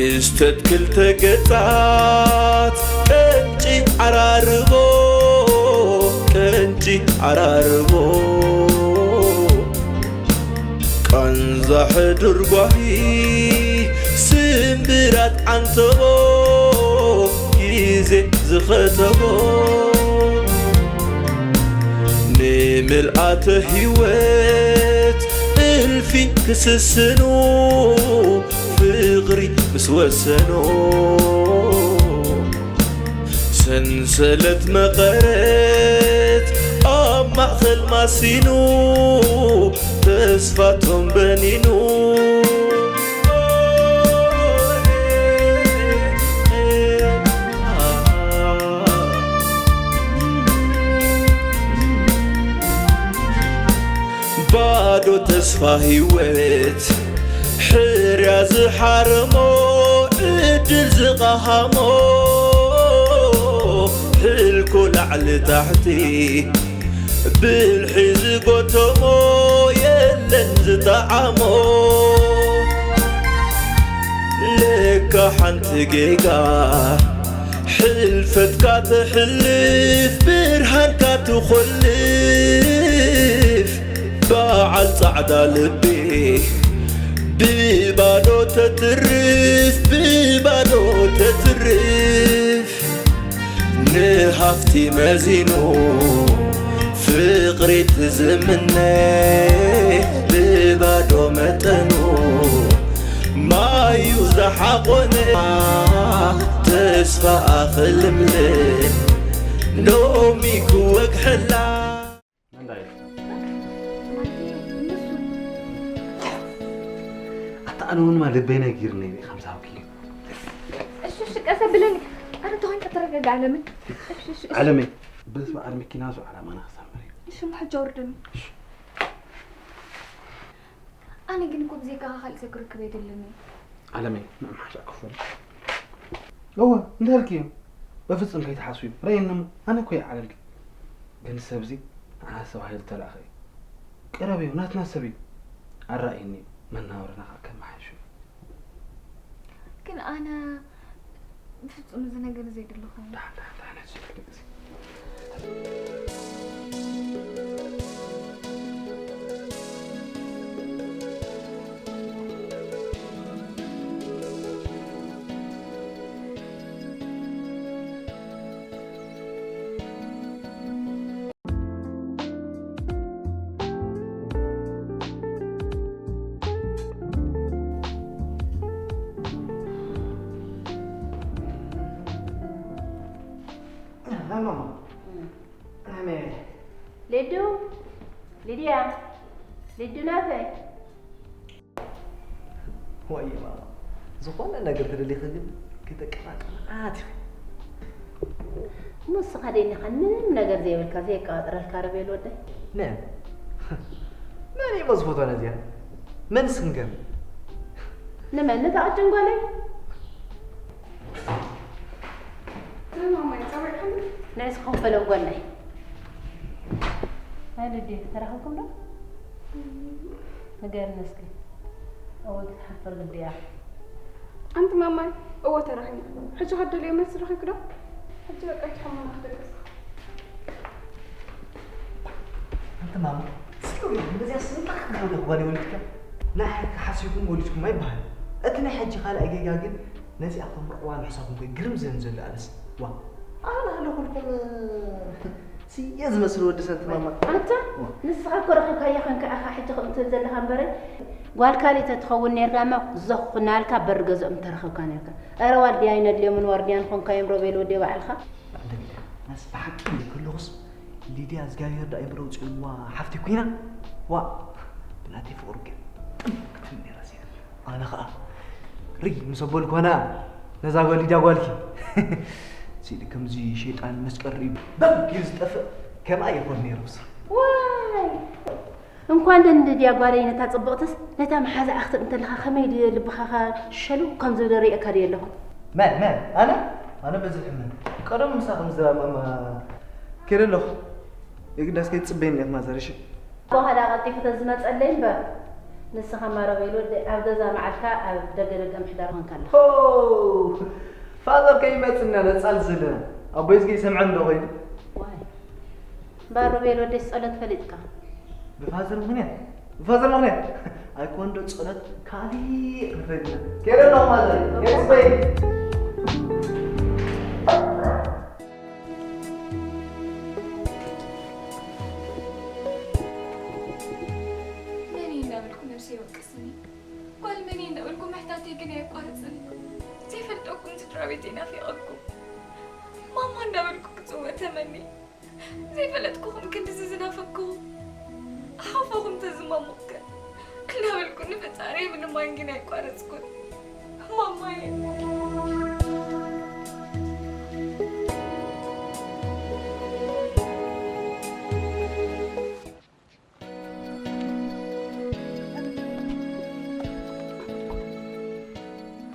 ክስተት ክልተ ገጻት ቀንጪ ዓራርቦ፣ ቀንጪ ዓራርቦ። ቃንዛ ሕዱር ጓሂ፣ ስምብራት ዓንተቦ፣ ግዜ ዝኸተቦ። ንምልኣተ ህይወት እልፊ ክስስኑ፣ ፍቕሪ ምስ ወሰኑ፣ ሰንሰለት መቐረት ኣብ ማእከል ማሲኑ፣ ተስፋቶም በኒኑ። ባዶ ተስፋ ህይወት ሕርያ ዝሓረሞ፣ ዕድል ዝቐሃሞ፣ ሕልኮ ላዕሊ ታሕቲ ብልሒ ዝጎተሞ፣ የለን ዝጠዓሞ። ለካ ሓንቲ ጌጋ ሕልፈትካ ተሕልፍ፣ ብርሃንካ ትኾልፍ። በዓል ጻዕዳ ልቢ ብባዶ ተትርፍ፣ ብባዶ ተትርፍ። ንሃፍቲ መዚኑ ፍቕሪ ትዝምነ፣ ብባዶ መጠኑ ማዩ ዝሓቖነ፣ ተስፋ ኣኽልምልም ሎሚ ክወግሐላ። ኣታ ኣነ እውን ማ ልበይ ነጊርኒ ከም ዝሃብክዮ። እሺ፣ እሺ፣ ቀስ ኣብለኒ። ኣረ፣ ተኾይንካ ተረጋጋ፣ ኣለምን። እሺ፣ እሺ፣ እሺ። ኣለመይ፣ በዚ በዓል መኪና እሱ ዓላማና ክሰምር እዩ። እሺ፣ እሞ ሕጂ ኣውርደኒ። እሺ። ኣነ ግን እኮ ብዘይካኻ ካልእ ሰብ ክረክብ ኣይደልን እየ። ኣለመይ፣ ምምሓሻ ክፉእ። እወ፣ እንዳልክዮ፣ በፍጹም ከይትሓስብዮ። ረኣየኒ እሞ፣ ኣነ እኮ እየ ዓለልኪ። ግን ሰብዚ ንዓስ ተባሂሉ ዝተላእኸ እዩ። ቀረብ እዩ፣ ናትና ሰብ እዩ። ኣራእይኒ፣ መናባብሮና ከዓ ከመሓይሽ እዩ። ግን ኣነ ብፍጹም እዚ ነገር እዚ ኣይደለኹን። ደሓን፣ ደሓን፣ ደሓን፣ ሕጂ ክልተ ግዜ። ማማ። ማማ። ሊዱ፣ ሊድያ፣ ሊዱ ናተይ። ዋየ ማማ፣ ዝኾነ ነገር ተደሊኺ ግን ክተቀናቅናት ኢኺ። ንስኻ ደይንኻ ምንም ነገር ዘይብልካ፣ ዘየቀባጥረልካ ርቤል ወደይ። መን? መን እሞ ዝፈትዋ ነዚኣ? መን ስንገር? ንመን? ነታ ቀጭን ጓለይ? ማማይ፣ ጸዊዕክኒ? ንዕስኹም በለው ጓለይ። ናይ ልዲ ተራኸብኩም ዶ? ንገርኒ እስኪ። እወ፣ ክትሓፍር ግዲ እያ። ኣንቲ ማማይ፣ እወ ተራኺብና። ሕጂ ከደልዮ መልሲ ረኺብኪ ዶ? ሕጂ በቃ ኣይትሐሙና ክደቅስ። ኣንቲ ማማ፣ እስኪ ወይኒ፣ በዚኣ ስንጣቕ ክትገብሪ ጓል ወሊድካ? ንዓይ ሓሲብኩም ወሊድኩም ኣይበሃል። እቲ ናይ ሕጂ ካልኣይ ጌጋ ግን ነዚኣ ከም ርዕዋ ንሕሳኹም ኮይ ግርም ዘን ዘሎ ኣነስ። ዋ፣ ኣነ ኣለኹልኩም። ስየ ዝመስል ወዲ ሰንቲ ማማ። ኣንታ፣ ዋ። ንስኻ እኮ ረኺብካዮ ኸንካ ኢኻ ሕጂ ከምኡ ትብል ዘለኻ እምበረ፣ ጓል ካሊእ ተትኸውን ነይርካ እሞ ዘኹናልካ በሪ ገዝኦም ምተረኸብካ ነይርካ። ኧረ ዋርድያ ኣይነድልዮምን፣ ዋርድያ ንኾንካዮም ሮቤል ወዲ ባዕልኻ። ኣንተ ሊድያ፣ ኣነስ ብሓቂ ኢለ ከለኹስ ሊድያ እግዚኣብሔር ደኣ ይምረው ጽዋ ሓፍቲ ኮይና፣ ዋ፣ ብናተይ ፍቕሩ ግን ጥም ክትብል ነይራ እዚኣ። ኣነ ኸኣ ርይ ምስ ኣበልኩ ኣነ ነዛ ጓል ሊድያ ጓልኪ ሲዲ ከምዚ ሸይጣን መስቀል ርእዩ በግ ኢሉ ዝጠፍእ ከምኣ ይኾን ነይሩ ብስሩ። ዋይ! እንኳን ደንድድያ ጓለይ ነታ ጽብቕትስ ነታ መሓዛኣ ክትርኢ እንተለኻ ከመይ ድዩ ልብኻ ኸ ሸሉ ከም ዝብል ርእየካ ድየ ኣለኹ? መን? መን? ኣነ? ኣነ በዚ ሕመም ቀደም ምሳኺ ምዝራብ ማማ ከይደ ኣለኹ። የግዳስ ከይትጽበየኒ ኢኺ ማዘር፣ እሺ? በኋላ ቀልጢፉ ተዝመጸለይ እምበር። ንስኻ ማሮቤል ወደይ ኣብ ገዛ መዓልካ ኣብ ደገ ደገ ምሕዳር ኾንካ ኣለኻ። ሆ! ፋዘር ከይመጽና ነጻል ዝህልና ኣቦይ ዝገ ይሰምዐን ዶ ኮይኑ? ዋይ። ባሮቤል ወደይ ጸሎት ፈሊጥካ። ብፋዘር ምኽንያት? ብፋዘር ምኽንያት? ኣይኮን ዶ ጸሎት ካሊእ ክንፈግና። ኬረ ዶ ማዘር? ኬረ ስበይ? መን እዩ እናበልኩ ነብሰይ ይወቅስኒ? ጓል መን እዩ እናበልኩ ምሕታተይ ግን ኣየቋርጽን። ዘይፈልጠኩም ስድራ ቤተይ ናፊቐኩም። ማማ እናበልኩ ክጽውዕ ተመኒ። ዘይፈለጥኩኹም ክንድዚ ዝናፈቅኩኹም። ሓፎኹም ተዝማሙቕ ከ? እናበልኩ ንፈጣሪይ ምልማን ግን ኣየቋረጽኩን። ማማየ።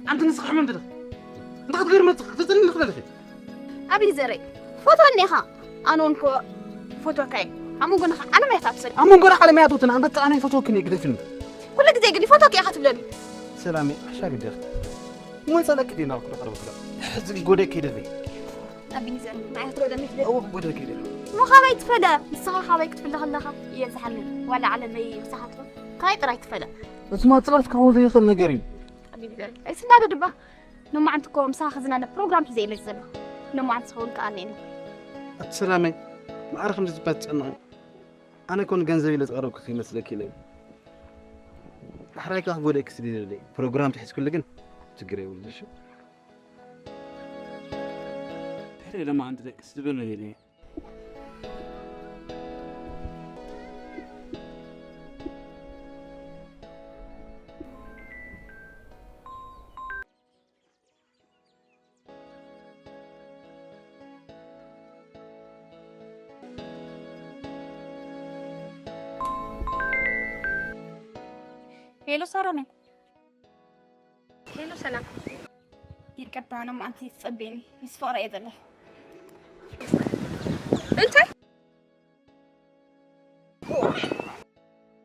ኣንቲ ንስኻ ሕመም ትልኽ። እንታይ ክትገይር መጽእ? ክትጽልኒ ትኽእል ኢኺ። ኣቢዘረይ፣ ፎቶ እኒኻ። ኣነ እውን እኮ ፎቶካ እየ። ኣብ መንጎና ኸ ዓለም እያ ትኣትሰኒ። ኣብ መንጎና ዓለም እያ ትውትን። ኣንተ ጥራይ ናይ ፎቶክን እዩ ግደፍኒ። ኩሉ ግዜ ግን ፎቶክ ኢኻ ትብለኒ። ሰላመይ፣ ሓሻ ግደፍ። እሞ ጸለክ ዲና ክረኽረብ ክላ። ሕዚ ጎደይ ከይደፈይ። ኣቢዘር፣ ንዓይ ክትረደኒ ትደሊ? እዎ፣ ጎደይ ከይደፈይ። እሞ ካባይ ትፈለ? ንስኻ ካባይ ክትፍለ ከለኻ እየ ዝሓልም። ዋላ ዓለመይ ይብዛሓቶ። ካባይ ጥራይ ትፈለ። እዚ ማጽራት ካብኡ ዘይኽእል ነገር እዩ። ኣቢዘር፣ ኣይስናደድ እባ። ሎማዓንቲ እኮ ምሳኻ ክዝናነ ፕሮግራም ሒዘ እየ መፂእ ዘለኹ። ሎማዓንቲ ዝኸውን ከኣ እኔ። ኣቲ ሰላመይ፣ ማዕረ ከምዚ ዝበሃል ትጨነቒ። ኣነ እኮ ንገንዘብ ኢለ ዝቐረብኩ ይመስለኪ ኢለ። ዳሕራይ ከኣ ክጎድእኪ ስለ ዘይደለየ። ፕሮግራም ተሒዝኩሉ ግን ችግር የብሉን፣ እሺ? ድሕሪ ሎማዓንቲ ደቅስ ዝብል ነገር እየ። ሄሎ ሳሮነይ። ሄሎ ሰላም። ይቅርታ፣ ሎማዓንቲ ትጸበይኒ ምስ ፍቕረ እየ ዘለኹ። እንታይ?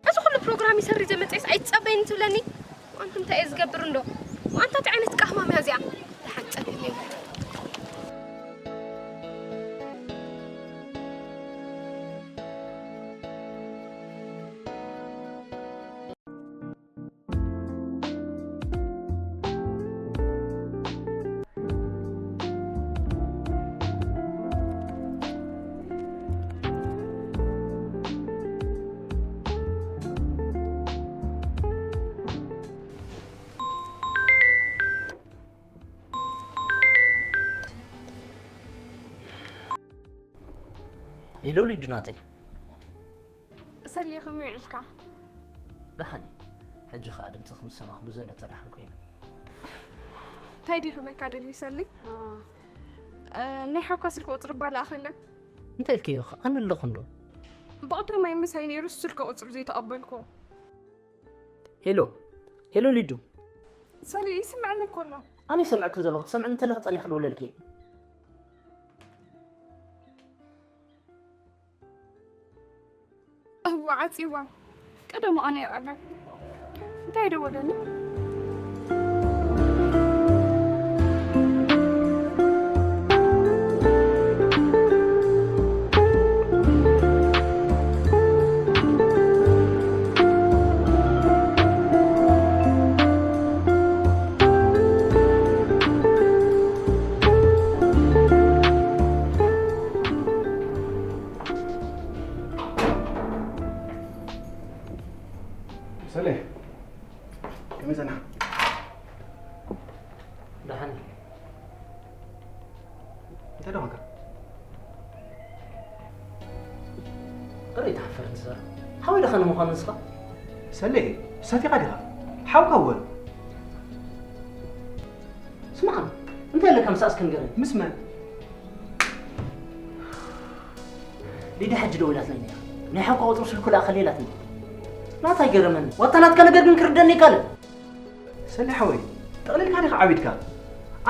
እዚ ኩሉ ፕሮግራም ይሰሪ ዘመፀስ ኣይትጸበይኒ ትብለኒ? ኣንቱ እንታይ እየ ዝገብር እንዶ? ኣንታ እንታይ ዓይነት ቃህማም እያ እዚኣ? ደሓን ጸገም የብሉን። ሄሎ ሊዱ ናተይ። ሰልየ ከመይ ውዒልካ? ደሓን እየ። ሕጂ ኸኣ ድምፅኺ ምስ ሰማዕኹ ብዘሎ ተደሓንኩ እየ። እንታይ ድዩ ክብለካ ደልዩ ሰሊ? እ፣ ናይ ሓውካ ስልኪ ቁፅሪ እባ ለኣኸለይ። እንታይ ኢልክዮ? ኣነ ኣለኹ እንዶ። ብቐደማይ ምሳይ ነይሩ ስልኪ ቁፅሪ ዘይተቐበልኩ። ሄሎ፣ ሄሎ ሊዱ። ሰሊ ይስምዐኒ እኮ ኣሎ። ኣነ ይሰምዐኪ ዘለኹ፣ ትሰምዕኒ እንተለኺ ጸኒሕኪ ደውለልኪ። እዋ ዓጺዋ። ቀደም ኣነ ይቐርብ። እንታይ ደወለኒ? ሰሌ፣ ከመይ ጸኒሓ? ደሓን። እንታይ ደኣ ኾንካ? ቅሬታ ሓፈር ንስኻ። ሓወይ ደኻ ንምዃኑ ንስኻ? ሰሌ፣ ሰቲኻ ዲኻ? ሓውካ እወ። ስማዕ፣ እንታይ ኣለካ ምሳስ ክንገረኝ? ምስ መን? ሊድያ ሕጂ ደዊላትለይ ነይራ። ናይ ሓውካ ቁጽሪ ስልኩ ለኣኸለይ ኢላትኒ። ናታ ኣይገረመኒ። ዋታ ናትካ ነገር ግን ክርደኒ ኣይካልን። ሰሌ ሓወይ፣ ጠቕሊልካ ዲኻ ዓቢድካ?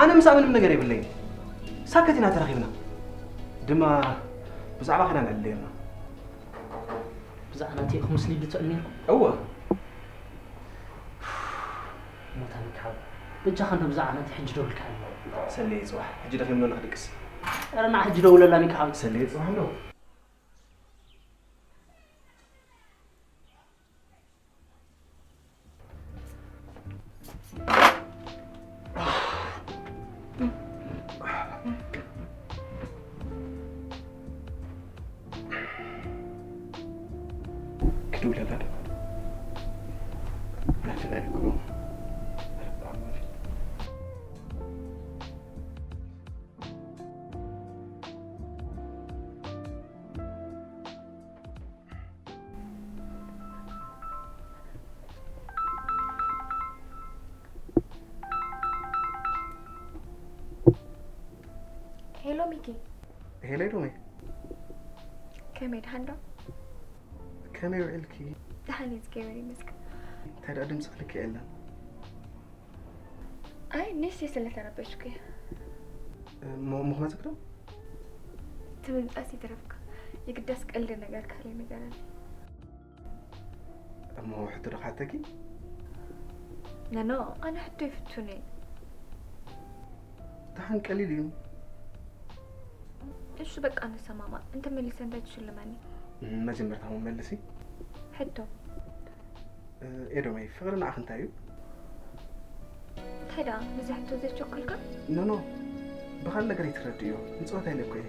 ኣነ ምስኣ ምንም ነገር የብለይን። ሳክት ኢና ተራኺብና። ድማ ብዛዕባኻ ኢና ንዕልል ነይርና። ብዛዕባ ናተይ ኢኹም ምስ ሊዱ ትዕልሉ ነይርኩም? እወ። በጃኻ እንዶ ብዛዕባ ናተይ ሕጂ ደውልካ ኣሎ። ሰሌ ጽባሕ ሕጂ ደኺምኖ ንኽድቅስ። ኧረ ንዓ ሕጂ ደውለላ ሚካ ሓወይ። ሰሌ ጽባሕ ኣሎ። ክድውለላ ዶ? ናተይ እኮ። ሄሎ ሚኪ። ሄሎ ዶሜ። ከመይ ደሓን ዶ? ከመይ ውዒልኪ? ደሓን እየ፣ እግዚኣብሔር ይመስገን። እንታይ ደኣ ድምፅኺ ልክዕ የለን። ኣይ፣ ንእሽተይ ስለ ተረበሽኩ እየ። እሞ፣ እሞ ክመፅእ ክዶ? እቲ ምምፃእስ ይትረፍካ። የግዳስ ቀልዲ ነገር ካለይ ንገረኒ። እሞ ሕቶ ዶ ክሓተኪ? ኖ፣ ኖ፣ ኣነ ሕቶ ይፍቱን እየ። ደሓን ቀሊል እዩ። እሺ በቃ ንሰማማዕ። እንተመሊሰ እንታይ ትሽልመኒ? መጀመርታ እሞ መልሲ። ሕቶ። ኤዶመይ፣ ፍቕሪ ንዓኺ እንታይ እዩ? እንታይ ደኣ፣ ነዚ ሕቶ ዘቸኩልካ? ኖ፣ ኖ፣ ብኻልእ ነገር ኣይትረድእዮ። ንጸወታ ኢለ እኮ እየ።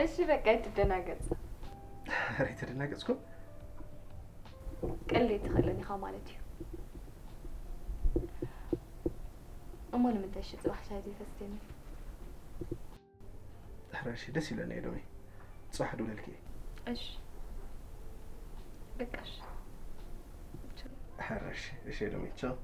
እሺ፣ በቃ ኣይትደናገጽ። ኧረ ኣይተደናገጽኩ። ቀልዲ ኣይትኽእልን ኢኻ ማለት እዩ። እሞ ንምንታይ እሺ ጽባሕ ሻሂ ዘይተስትየኒ? ሕራይ እሺ፣ ደስ ይብለኒ ኤዶመይ። ጽባሕ ድውለልኪ እየ። እሺ። በቃ እሺ። ቻው። ሕራይ እሺ፣ እሺ ኤዶመይ፣ ቻው።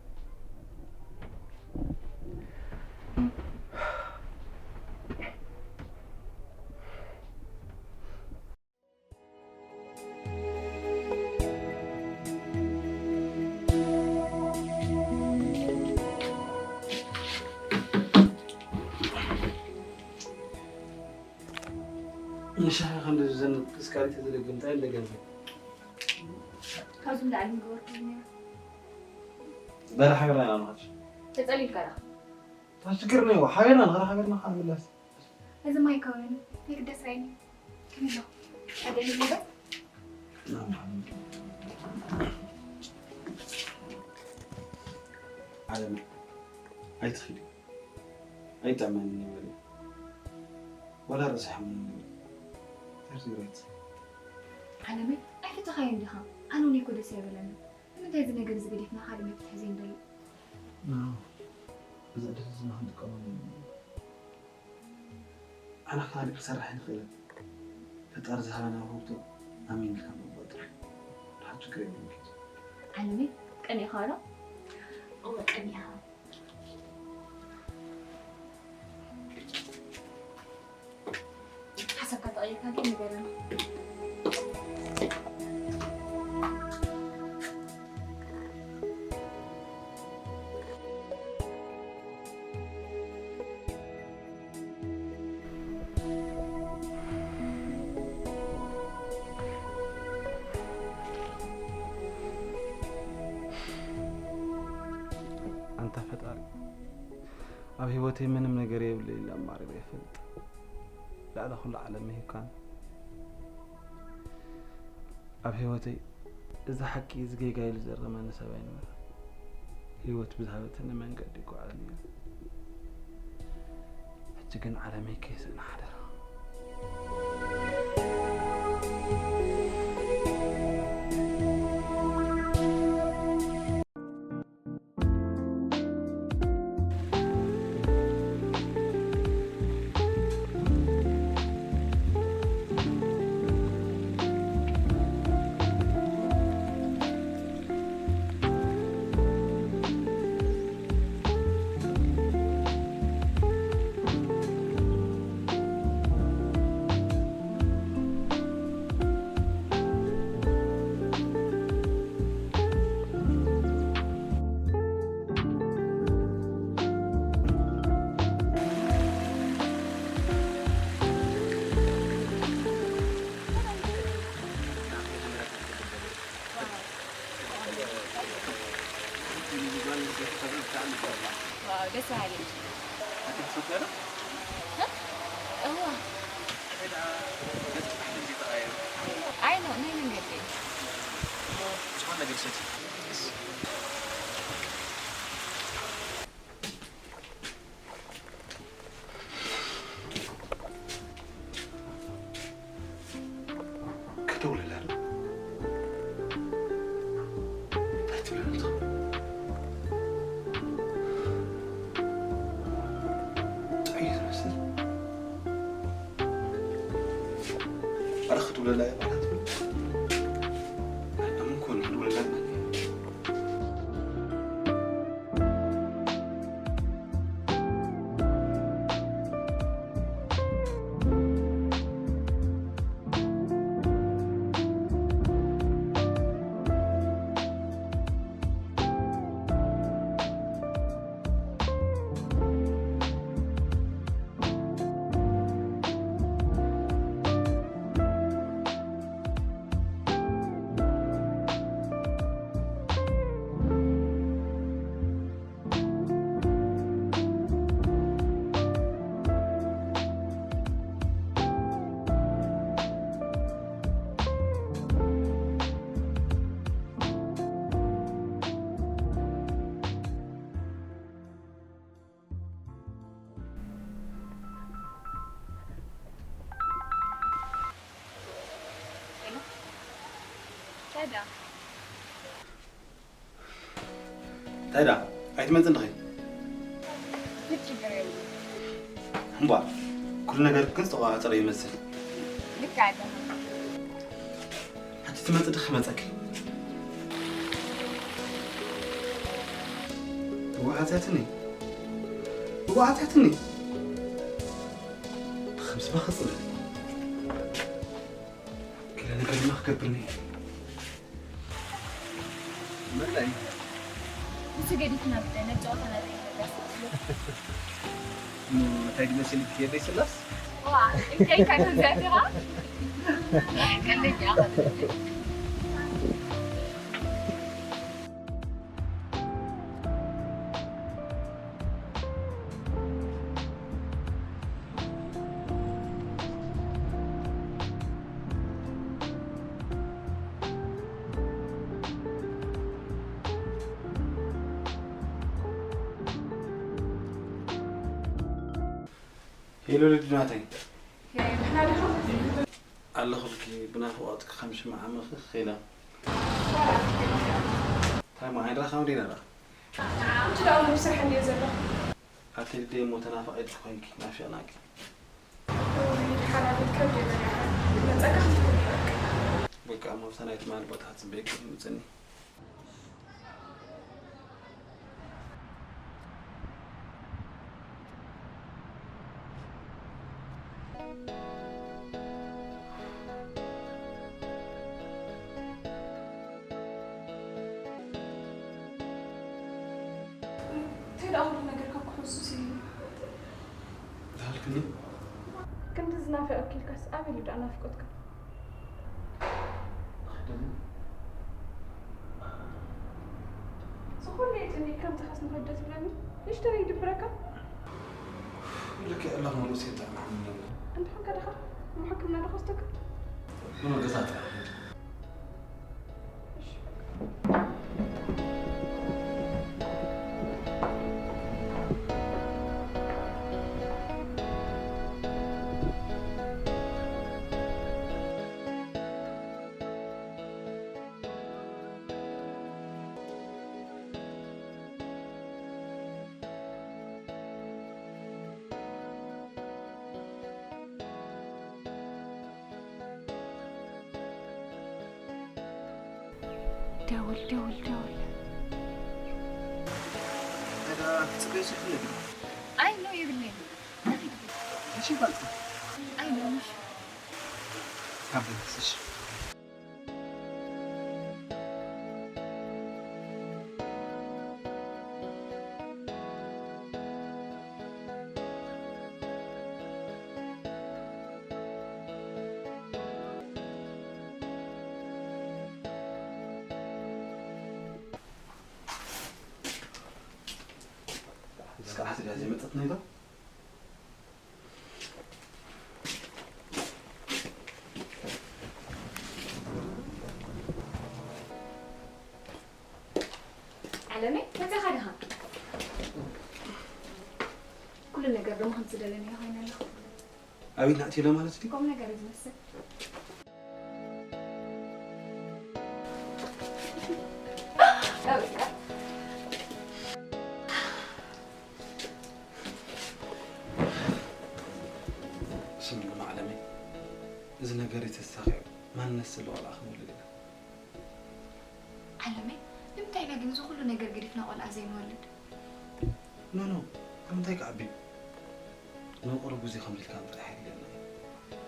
ንሻሂ ከምዚ ዝዘንብ እስካሪት ዝደግም እንታይ እንደገንዘብ? ካብዚ ንላዕሊ ምገበርኩ ነይረ። በረ ሓቢርና ኢና ንኸድ። ተጸሊልካ ዲኻ? እንታይ ችግር እኒኦ? ሓቢርና ንኸድ፣ ሓቢርና ከዓ ንመለስ። እዚ ማይ ከውንን የግደስ ራይኒ። ከመይ ኣለኹ? ኣደሊ ነበር? ዓለም ኣይትኽዲ። ኣይጠዕመንን እዩ በለ። ዋላ ርእሲ ሓሙን እዩ በለ። እንታይ ትግራይት? ዓለመይ፣ ኣይፈተኻዮን ዲኻ? ኣነ እውን እኮ ደስ ኣይበለንን። ንምንታይ እዚ ነገር እዚ ገዲፍና ካልእ መፍትሒ ዘይንደሊ? ኖ፣ እዚ ዕድል እዚ ንኽንጥቀመሉ ኢና። ኣነ ካልእ ክሰርሕ ኣይንኽእልን። ፈጣሪ ዝሃበና ውህብቶ ኣሚንካ ምቕባል ጥራሕ። ድሓር ችግር የብሉን ኬት። ዓለመይ፣ ቀኒእኻ ዶ? እወ፣ ቀኒእኻ። ሓሳብካ ተቐይርካ ግን ንገረኒ። ኣንታ ፈጣሪ፣ ኣብ ህይወተይ ምንም ነገር የብለይ ኢለ ኣማሪረ ይፈልጥ። ልዕሊ ኩሉ ዓለም ሂብካን ኣብ ህይወተይ እዚ ሓቂ እዚ ጌጋ ኢሉ ዘረመኒ ሰብ ኣይነበረን። ህይወት ብዝሃበትኒ መንገዲ ይጓዓዝ ነይረ። ሕጂ ግን ዓለመይ ከይስእና ሓደራ። ጓል ኣንስተይቲ ተርኢ ብጣዕሚ ይገርማ። ዋው፣ ደስ በሃሊ። ኣቲ ትፈትያ ዶ? እ? እዋ። እንታይ ደኣ ገጽ ብሓደ ግዜ ተቐያይሩ? ኣይ፣ ኖ፣ ናይ መንገዲ። ዝኾነ ነገር ሰቲ። ክደውለላ ዶ? እንታይ ትብለኒ ትኸውን? ጥዑይ እዩ ዝመስል። ኣረ ክድውለላ እየ ባላ ትብል። ኣይ፣ ኣምን ኮን ክድውለላ ማለት እዩ። ሄሎ። ሰላም። እንታይ ደኣ? ኣይትመጽን ዲኺ? ምንም ችግር የለም። እምቧ፣ ኩሉ ነገር ግን ዝተቋጻጸረ ይመስል። ልክ ኣለኻ። ሕጂ ትመጽእ ዲኺ? ክመጸኪ። እዋ፣ ኣትያትኒ። እዋ፣ ኣትያትኒ። ብኸምዚ ባ ክጽለል። ገለ ነገር ድማ ክገብር እኒኤ። መላይ? ንሱ ገዲፍና ብደ፣ ነቲ ጨዋታና ዘይንነጋስ። እሞ እንታይ ግደ ስልክ ከየደይ ስላስ? ዋ፣ እንታይ ካይቶ ዘርግራ? ቀልድ እያ። ሄሎ ልዱ ናተይ። ሄሎ፣ ደህና ዲኹም? ኣለኹልኪ፣ ብናፍቖትኪ ከም ሽምዓ ምኽኽ ኢለ። እንታይ እሞ ዓይንራ ከም ዲና ደኣ? ንዓኹም ደኣ ኣብ ስራሕ እንድየ ዘለኹ። ኣቲ ልደይ እሞ ተናፋቒትኪ ኮይንኪ፣ ናፊቕናኪ። እውይ፣ ድሓር ኣቤት ከብደይ በሊዕኻ። መጸካ ክትከውን በቃ። በቃ እሞ ኣብታ ናይ ትማሊ ቦታ ክትጽበየኪ ምጽኒ። እንታይ ደኣ ኩሉ ነገር ካብ ክሕሱስ ኢሉ? ዝሃልክኒ? ክንዲ ዝናፍቐኪ ኢልካስ ኣበይ ኢሉ ደኣ ናፍቆትካ? ዝኹሉ የጥንይ ከምዚ ኻስ ንኸዶ ትብለኒ? ንእሽተይ ይድብረካ? ልክዕ ኣለኹ፣ ርእሰይ ይጥዕም ሓሚመኒ። እንተኾንካ ድኻ እሞ ሕክምና ዶ ክወስደካ? ኖ፣ ገዛ ጥራሕ። እሺ። ደውል፣ ደውል፣ ደውል። ኣይ፣ ኖ፣ የብለይን። እሺ፣ ባልካ። ኣይ፣ ኖ፣ ምሽ። ካብ ደስ፣ እሺ። እዛ ዘይመጸት ነይታ? ዓለመይ፣ መጺኻ ዲኻ? ኩሉ ነገር ደሞ ከም ዝደለናዮ ኮይና ኣለኹ። ኣቤት ናእቲ ኢለ ማለት ድዩ? ቁም ነገር እዩ ዝመስል። ስምዒ ዓለመይ፣ እዚ ነገር እዩ ተሳኺዑ። ማንነት ዘለዎ ቆልዓ ክንወልድ ኢና። ዓለመይ፣ ንምንታይ ኢና ግን እዚ ኩሉ ነገር ገዲፍና ቆልዓ ዘይንወልድ? ኖ፣ ኖ፣ ንምንታይ ክዓቢ? ንመቐረቡ ግዜ ከምዚ ኢልካ ምጥራሕ የድልየና እዩ።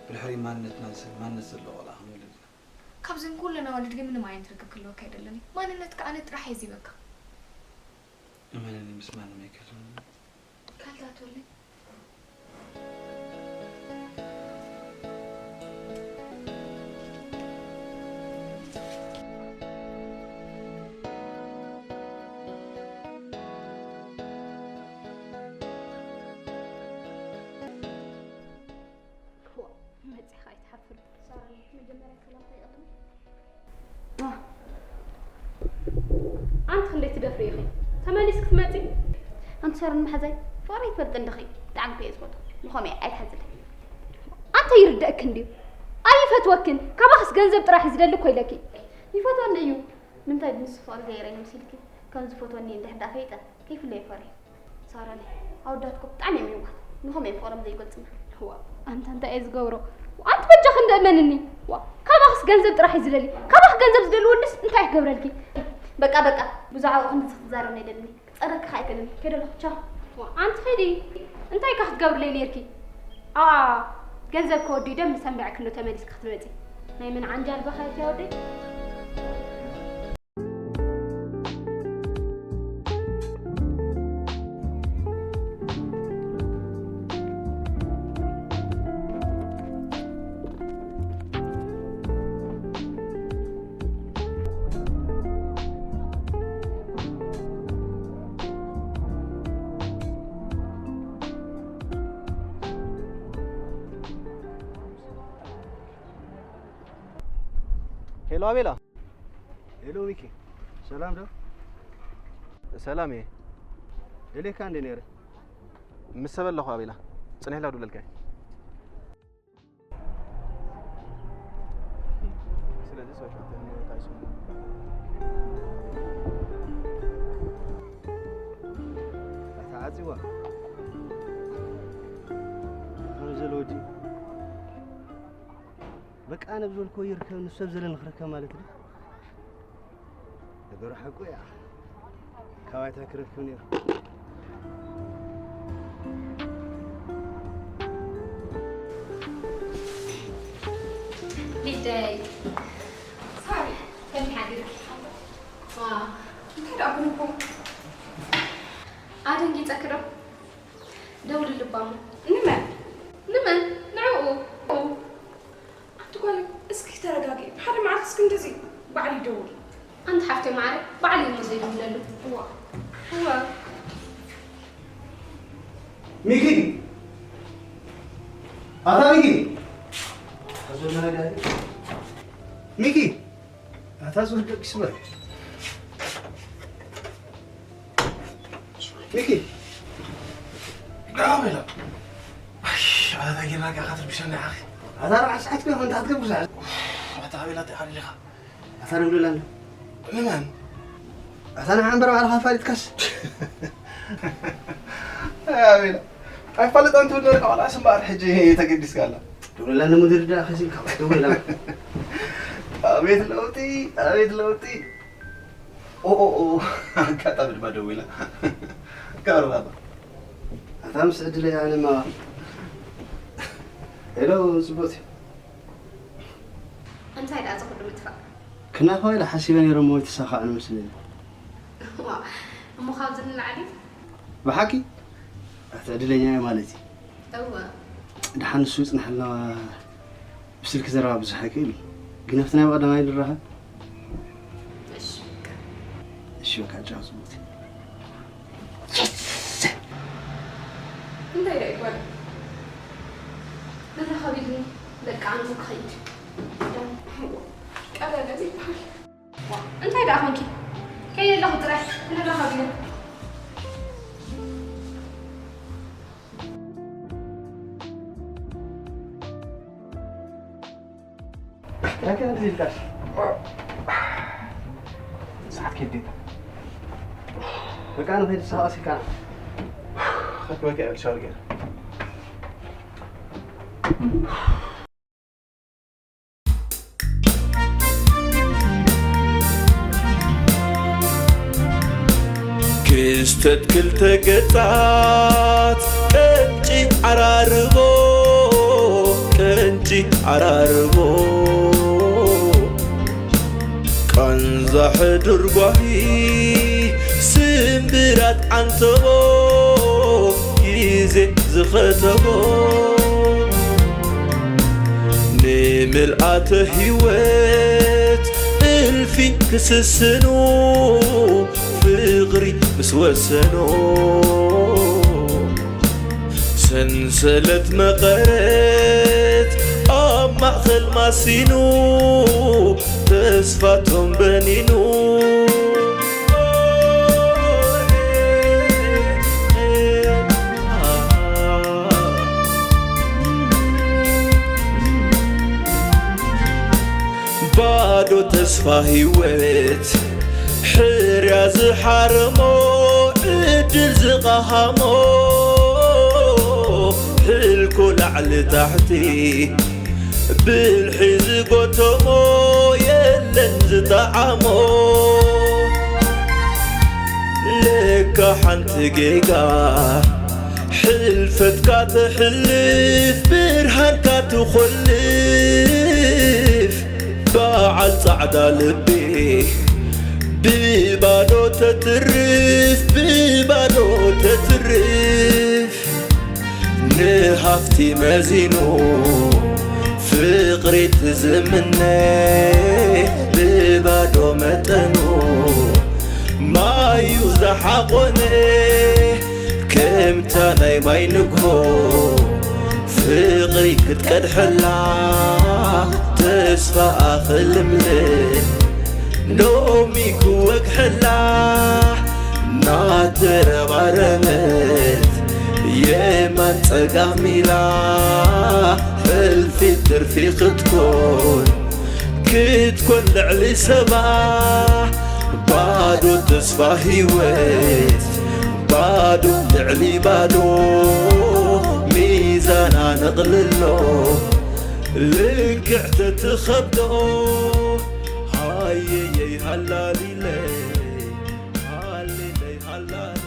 ብድሕሪኡ ማንነትና ዝስል ማንነት ዘለዎ ቆልዓ ክንወልድ ኢና። ካብዚ ንኩሉ ነዋልድ ግን ምንም ዓይነት ርክብ ክህልወካ ኣይደልን እዩ። ማንነትካ ኣነ ጥራሕ እየ ዝህበካ። እመነኒ፣ ምስ ማንም ኣይክህልወኒ። ካልታትወለይ። መጺኻ ኣይትሓፍር። ሳራይ፣ መጀመርያ ሰላምታ ይቐድም። ኣንቲ ክንደይ ትደፍሪ ኢኺ? ተመሊስኪ ክትመጺ? ኣንቲ ሳሮን መሓዛይ፣ ፍቕረይ ትፈልጢ እንዲኺ፣ ብጣዕሚ እኮ እየ ዝፈትዎ። ንኸምኡ ኣይትሓዝለይ። ኣንተ ይርደእክን ድዩ? ኣይፈትወክን። ካባኽስ ገንዘብ ጥራሕ እዩ ዝደሊ እኮ ኢለኪ። ይፈትወኒ እዩ። ንምንታይ ምስ ፍቕሪ ገይረ ይመስልኪ? ከም ዝፈትወኒ እንድሕር ደኣ ፈይጠ፣ ከይፍለዮ ፈርየ። ሳራለይ፣ ኣወዳት እኮ ብጣዕሚ እዮም የዋሃት። ንኸምኡ እዮም ፍቕሮም ዘይገልጹና። እዋ፣ ኣንታ እንታይ እየ ዝገብሮ? ኣንቲ በጃኺ እንደ እመንኒ። ዋ፣ ካባኽስ ገንዘብ ጥራሕ እዩ ዝደሊ። ካባኽ ገንዘብ ዝደሊ ወድስ እንታይ ክገብረልኪ? በቃ፣ በቃ፣ ብዛዕባኡ ክንድዚ ክትዛረብኒ ኣይደልን። ክጸረግካ ኣይክእልን። ከይደ ኣለኹ። ቻው። ዋ፣ ኣንቲ ኺዲ። እንታይ ኢኻ ክትገብርለይ ነይርኪ? ኣ፣ ገንዘብ ከወዲ ደም ሰንበዕኪ እንዶ ተመሊስኪ ክትመጺ። ናይ መን ዓንጃል በኻየት እያ ወደይ? ሄሎ ኣቤላ። ሄሎ ሚኪ፣ ሰላም ዶ? ሰላም እየ። ደሌካ እንደ ነይረ። ምስ ሰብ ኣለኹ ኣቤላ። ጽንሕ ኢላ ደውለልካ እየ። ስለዚ ሰዎች እንታይ ይስሙ? ተዓጺዋ። ከም ዘሎ ወዲ በቃ፣ ኣነ ብዝበልክዎ ይርከብ፣ ንሱ ሰብ ዘለኒ ክርከብ ማለት ድዩ? ነገሩ ሓቁ እያ። ካባይ እንታይ ክረክብ ነይሩ? ሊደይ። ሳሪ፣ ከመይ ሓዲርኪ? ዋ፣ እንታይ ደኣ ቡን እኮ። ኣደንጊጸኪ ዶ? ደውልልባ እሞ። ንመን? ንመን? ንዕኡ። ኣንቲ ጓል፣ እስኪ ተረጋግኢ። ብሓደ መዓልቲ እስኪ እንደዚ ባዕሉ ይደውል። ኣንቲ ሓፍተይ ማዕረ፣ ባዕሉ እዩ እሞ ዘይድውለሉ። እዋ። እዋ። ሚኪ! ኣታ ሚኪ! ኣዞ መረጋግኢ። ሚኪ! ኣታ ዞር ደቂስ በል። ሚኪ! ደኣ በላ። ኣይ፣ ኣታ ጌርና ከኣ ክትርብሸና ኢኻ። ኣታ ኣርባዕተ ሰዓት ከ እንታይ ክትገብር ዝሓዝ? ኣታ ኣቤላ፣ እንታይ ሓሊኻ? ኣታ ደውለላ እንዶ። ንመን? ኣታ ንዓ እምበር ባዕልኻ ኣፋሊጥካስ። ኣይ ኣቤላ፣ ኣይፋለጣን ትብል ነበርካ፣ ዋላ ስምባር ሕጂ ተገዲስካ ኣላ። ደውለላ እንዶ ሙዲር ደኣ ኸሲልካ፣ ደውለላ። ኣቤት ለውጢ፣ ኣቤት ለውጢ። ኦ፣ ኦ፣ ኦ፣ ኣጋጣሚ ድማ ደዊላ። ካብ ሩባ። ኣታ ምስ ዕድለይ ኣነ እማ። ሄሎ፣ ጽቡቕቲ። እንታይ ደኣ እዚ ኩሉ ምጥፋእ? ክናኸ ኢለ ሓሲበ ነይረ እሞ ኣይተሳኻዕን መስለኒ። ዋ፣ እሞ ካብዚ ንላዕሊ? ብሓቂ? ኣታ ዕድለኛ እየ ማለት እዩ። እወ። ደሓን ንሱ ይጽንሓልና። ብስልኪ ዘረባ ብዙሕ ኣይክእል እዩ። ግን ኣብቲ ናይ ብቐዳማይ ንራኸብ። እሺ፣ በቃ። እሺ፣ በቃ፣ ጫው፣ ጽቡቕቲ። የስ! እንታይ ደኣ ይባል? ንራኸብ ኢልኒ በቃ ኣነ ክኸይድ። ቀለለ ዘይበሃል። ዋ፣ እንታይ ደኣ ኾንኪ? ከይደ ኣለኹ ጥራይ፣ ክንራኸብ ኢና። ያንተ እንደዚህ ልካሽ ሰዓት ከዴታ በቃ ነው ሄድ ሰዓት ሲካ ከትመከ ያልሻል ገና ክስተት ክልተ ገጻት ቀንጪ ዓራርቦ ቀንጪ ዓራርቦ ቃንዛ ሕዱር ጓሂ ስምብራት ዓንተቦ ግዜ ዝኸተቦ ንምልኣተ ህይወት እልፊ ክስስኑ ፍቕሪ ምስ ወሰኖ ሰንሰለት መቐረት ኣብ ማእኸል ማሲኑ ተስፋቶም በኒኑ ባዶ ተስፋ ህይወት ሕርያ ዝሓረሞ ዕድል ዝቐሃሞ ሕልኮ ላዕሊ ታሕቲ ብልሒ ዝጎተሞ የለን ዝጠዓሞ ለካ ሓንቲ ጌጋ ሕልፈትካ ተሕልፍ ብርሃንካ ትኾልፍ በዓል ጻዕዳ ልቢ ብባዶ ተትርፍ ብባዶ ተትርፍ ንሃፍቲ መዚኑ ፍቕሪ ትዝምነ ብባዶ መጠኑ ማዩ ዝሓቖነ ከምታ ናይ ማይ ንግሆ ፍቕሪ ክትቀድሐላ ተስፋ ኣኽልምልም ሎሚ ክወግሐላ ናተረባረበት የማን ጸጋም ኢላ ሕልፊ ትርፊ ክትኮን ክትኮን ልዕሊ ሰባ ባዶ ተስፋ ህይወት ባዶ ልዕሊ ባዶ ሚዛና ነቕልሎ ልክዕ ተትኸብዶ ሃየየይ ሃላሊለይ ሃሌለይ ሃላሊለይ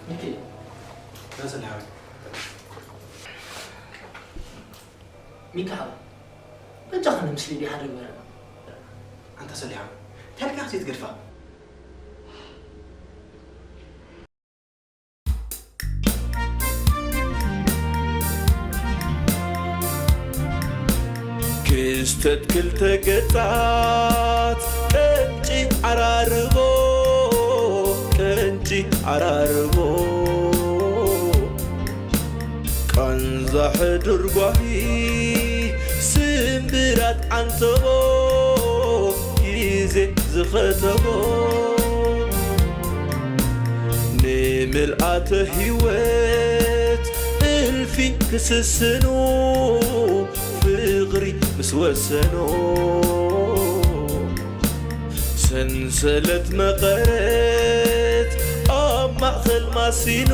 ሚኪ፣ ናጽልሃዊ። ሚካ ሓወይ፣ በጃኻ ንምስሊ ዲኻ ሓደ ግበረና። ኣንታ ሰሊሓ፣ እንታይ ኢልካ ዘይትገድፋ? ክስተት ክልተ ገጻት ቀንጪ ዓራርቦ ቀንጪ ዓራርቦ ቃንዛ ሕዱር ጓሂ ስምብራት ዓንተቦ ግዜ ዝኸተቦ ንምልኣተ ህይወት እልፊ ክስስኑ ፍቕሪ ምስ ወሰኖ ሰንሰለት መቐረት ኣብ ማእኸል ማሲኑ